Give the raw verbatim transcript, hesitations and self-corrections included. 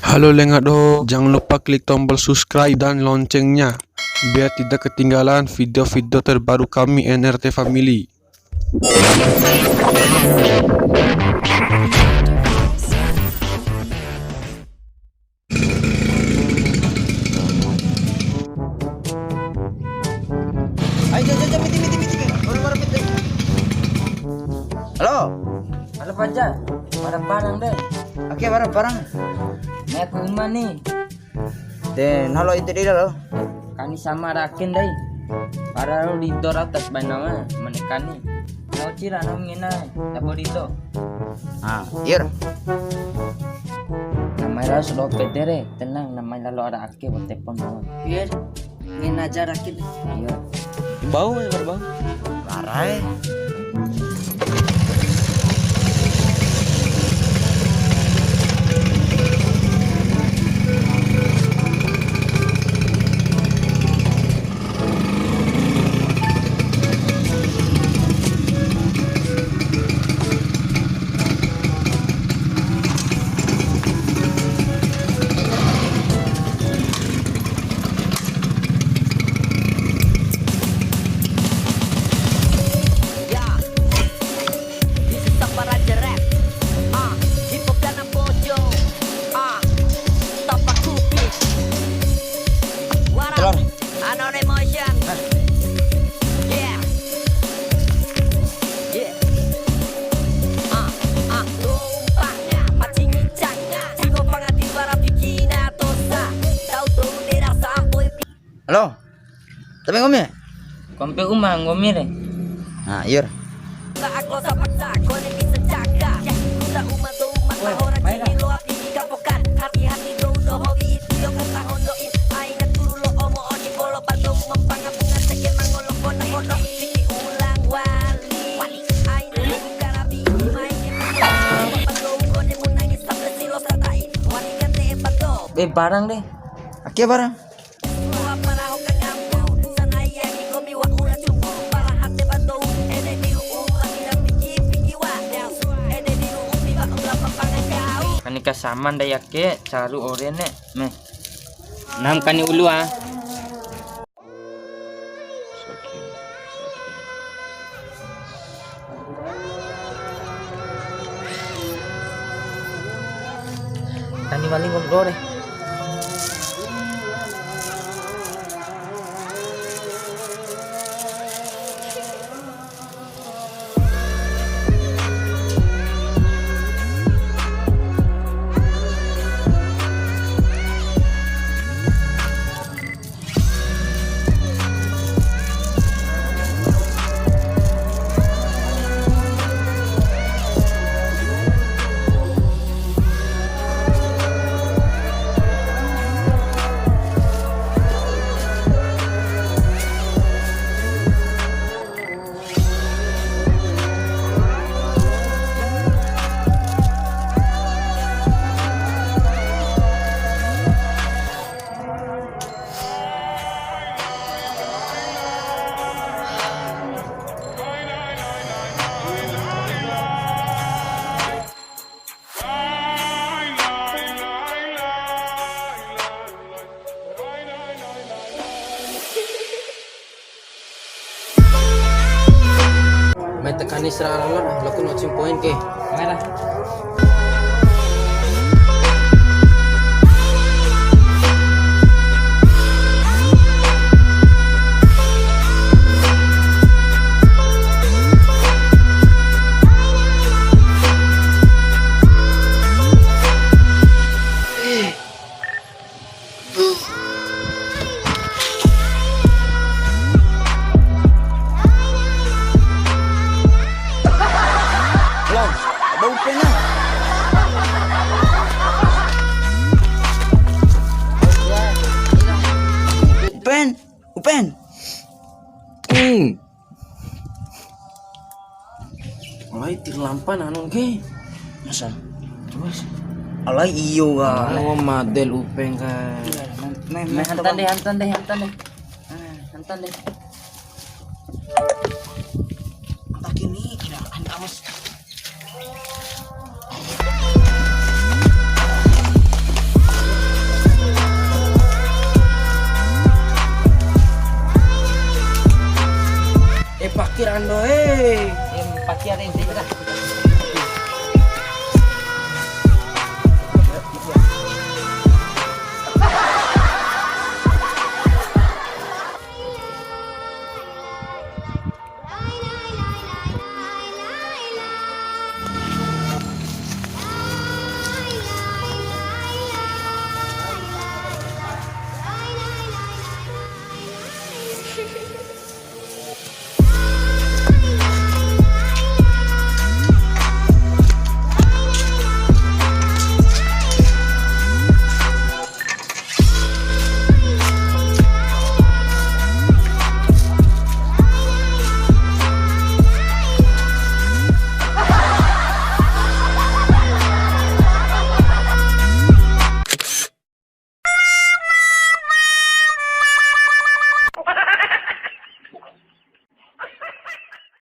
Halo lenga doho, jangan lupa klik tombol subscribe dan loncengnya biar tidak ketinggalan video-video terbaru kami N R T Family. Ayo, ayo, ayo, miti, miti, miti. Baru, baru, miti. Halo. Halo, Fajar. Wara parang de. Ake, wara parang. Ne'e ku uma ni. De, nalo ite dira lo. Kani sama rakin dai. Para lo di dor atas banama, mane kani. Lo cira no ngena, dabo di do. Ah, iya. Namai ra sudo pede re, tenang, namai lalo ara ake, bo tepon doang. Iya, ngena aja rakin. Iya. Bau, ya, bau. Larai. Ya. This is Sapara Jeret. Ah, hip hop dana Bojo. Ah, Tapak Kupit. What up? Telur. Unknown Emotion. Hah? Yeah. Yeah. Ah, ah, tumpahnya, macingi canga. Singo pangati bara pikina tosa. Tau tau dera sampai. Halo. Tapi nggomi? Kompe uma nggomi re. Nah, iya. Eh, barang deh. Akia barang. Kani kasaman dai ake, caru ore ne, meh. Nam kani ulu ah. Kani wali ngobrol deh. Mai tekani sera lalo, loko nocim poin ke. Mai lah. Long, ada Upen ah. Upen, Upen. Hmm. Alai, ti lampa anu ke. Masa? Terus? Alai, iyo ka. Oh, model Upen ka. Me, me, me, hantan deh, hantan deh, hantan deh. Ah, hantan deh.